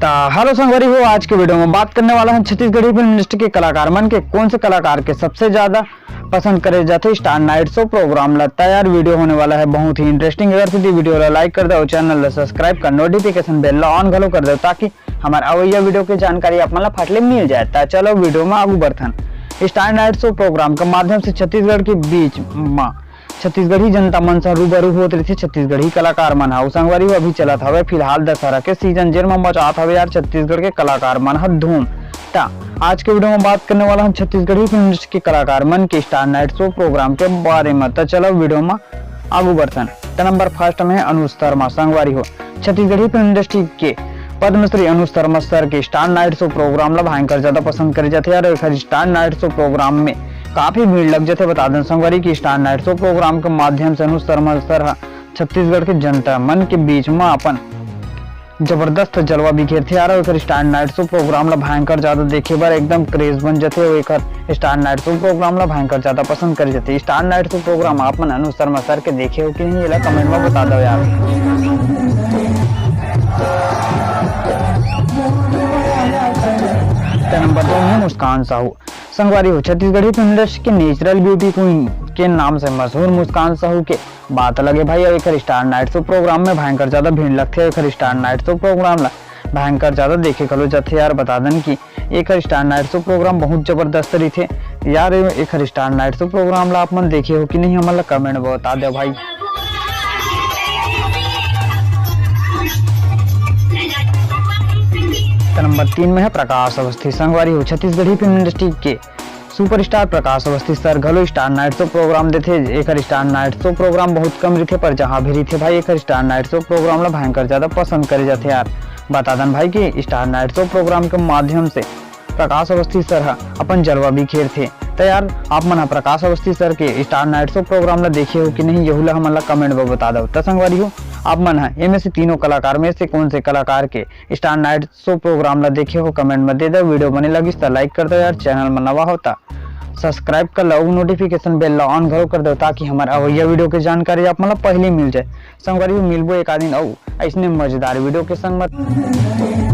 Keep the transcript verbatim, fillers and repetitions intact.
ता हेलो संगवारी हो, आज के वीडियो में बात करने वाला है छत्तीसगढ़ी फिल्म इंडस्ट्री के कलाकार मन के कौन से कलाकार के सबसे ज्यादा पसंद करे जाते स्टार नाइट शो प्रोग्राम ला। ता यार, वीडियो होने वाला है बहुत ही इंटरेस्टिंग। अगर सीधी वीडियो ला लाइक कर दो, चैनल ला सब्सक्राइब कर, नोटिफिकेशन बेल ला ऑन घलो कर दो, ताकि हमारे अवैया वीडियो के जानकारी आप मन ला फटले मिल जाए। ता चलो वीडियो में आगू बढ़थन। स्टार नाइट शो प्रोग्राम के माध्यम से छत्तीसगढ़ के बीच में छत्तीसगढ़ी जनता मन से रूबरू होत रहिथे छत्तीसगढ़ी कलाकार मन ह। अउ संगवारी हो, अभी चलत हवे फिलहाल दशहरा के सीजन, जेन म मचात हवे यार छत्तीसगढ़ के कलाकार मन ह धूम। ता आज के वीडियो में बात करने वाला हम छत्तीसगढ़ी फिल्म इंडस्ट्री के कलाकार मन के स्टार नाइट शो प्रोग्राम के बारे में। ता चलो वीडियो में आगू बढ़थन। त नंबर फर्स्ट में अनुज शर्मा। संगवारी हो, छत्तीसगढ़ी फिल्म इंडस्ट्री के पद्मश्री अनुज शर्मा सर के स्टार नाइट शो प्रोग्राम ला भयंकर ज्यादा पसंद करे जाथे यार। एखर स्टार नाइट शो प्रोग्राम में काफी भीड़ लग जाथे। बता दें संगवारी कि स्टार नाइट शो प्रोग्राम के माध्यम से अनुज शर्मा सर ह छत्तीसगढ़ के जनता मन के बीच में अपन जबरदस्त जलवा बिखेरथे यार। एखर स्टार नाइट शो प्रोग्राम ला भयंकर ज्यादा देखे बर एकदम क्रेज बन जाथे। अउ एखर स्टार नाइट शो प्रोग्राम ला भयंकर ज्यादा पसंद करे जाथे। स्टार नाइट शो प्रोग्राम आप मन अनुज शर्मा सर के देखे हो कि नहीं, एला कमेंट में बता दो यार। त नंबर दो में मुस्कान साहू। संगवारी हो, छत्तीसगढ़ी फिल्म इंडस्ट्री के नेचुरल ब्यूटी क्वीन के नाम से मशहूर मुस्कान साहू के बात अलग है भाई। अउ एखर स्टार नाइट शो प्रोग्राम में भयंकर ज्यादा भीड़ लगथे। एखर स्टार नाइट शो प्रोग्राम ला भयंकर ज्यादा देखे घलो जाथे यार। बता दन कि एखर स्टार नाइट शो प्रोग्राम बहुत जबरदस्त रहिथे यार। एखर स्टार नाइट शो प्रोग्राम ला आप मन देखे हो कि नहीं, हमन ला कमेंट में बता दो भाई। त नंबर तीन में है प्रकाश अवस्थी। संगवारी हो, छत्तीसगढ़ी फिल्म इंडस्ट्री के सुपरस्टार प्रकाश अवस्थी सर घलो स्टार नाइट शो प्रोग्राम देथे। एखर स्टार नाइट शो प्रोग्राम बहुत कम रहिथे, पर जहां भी रहिथे भाई, एखर स्टार नाइट शो प्रोग्राम ला भयंकर ज्यादा पसंद करे जाथे यार। बता दन भाई कि स्टार नाइट शो प्रोग्राम के माध्यम से प्रकाश अवस्थी सर ह अपन जलवा बिखेरथे। त यार, आप मन ह प्रकाश अवस्थी सर के स्टार नाइट शो प्रोग्राम ला देखे हो कि नहीं, यहू ला हमन ला कमेंट में बता दो। त संगवारी हो, आप मन ह एमे से तीनों कलाकार में से कौन से कलाकार के स्टार नाइट शो प्रोग्राम ला देखे हो, कमेंट में दे दो। वीडियो बने लगिस त लाइक कर दो यार, चैनल में नवा हो त सब्सक्राइब कर लो, नोटिफिकेशन बेल ला ऑन घलो कर दो, ताकि हमारे अवैया वीडियो के जानकारी आप मन ला पहले मिल जाए। संगवारी हो, मिलबो एक आध दिन अउ अइसने मजेदार वीडियो के संग में।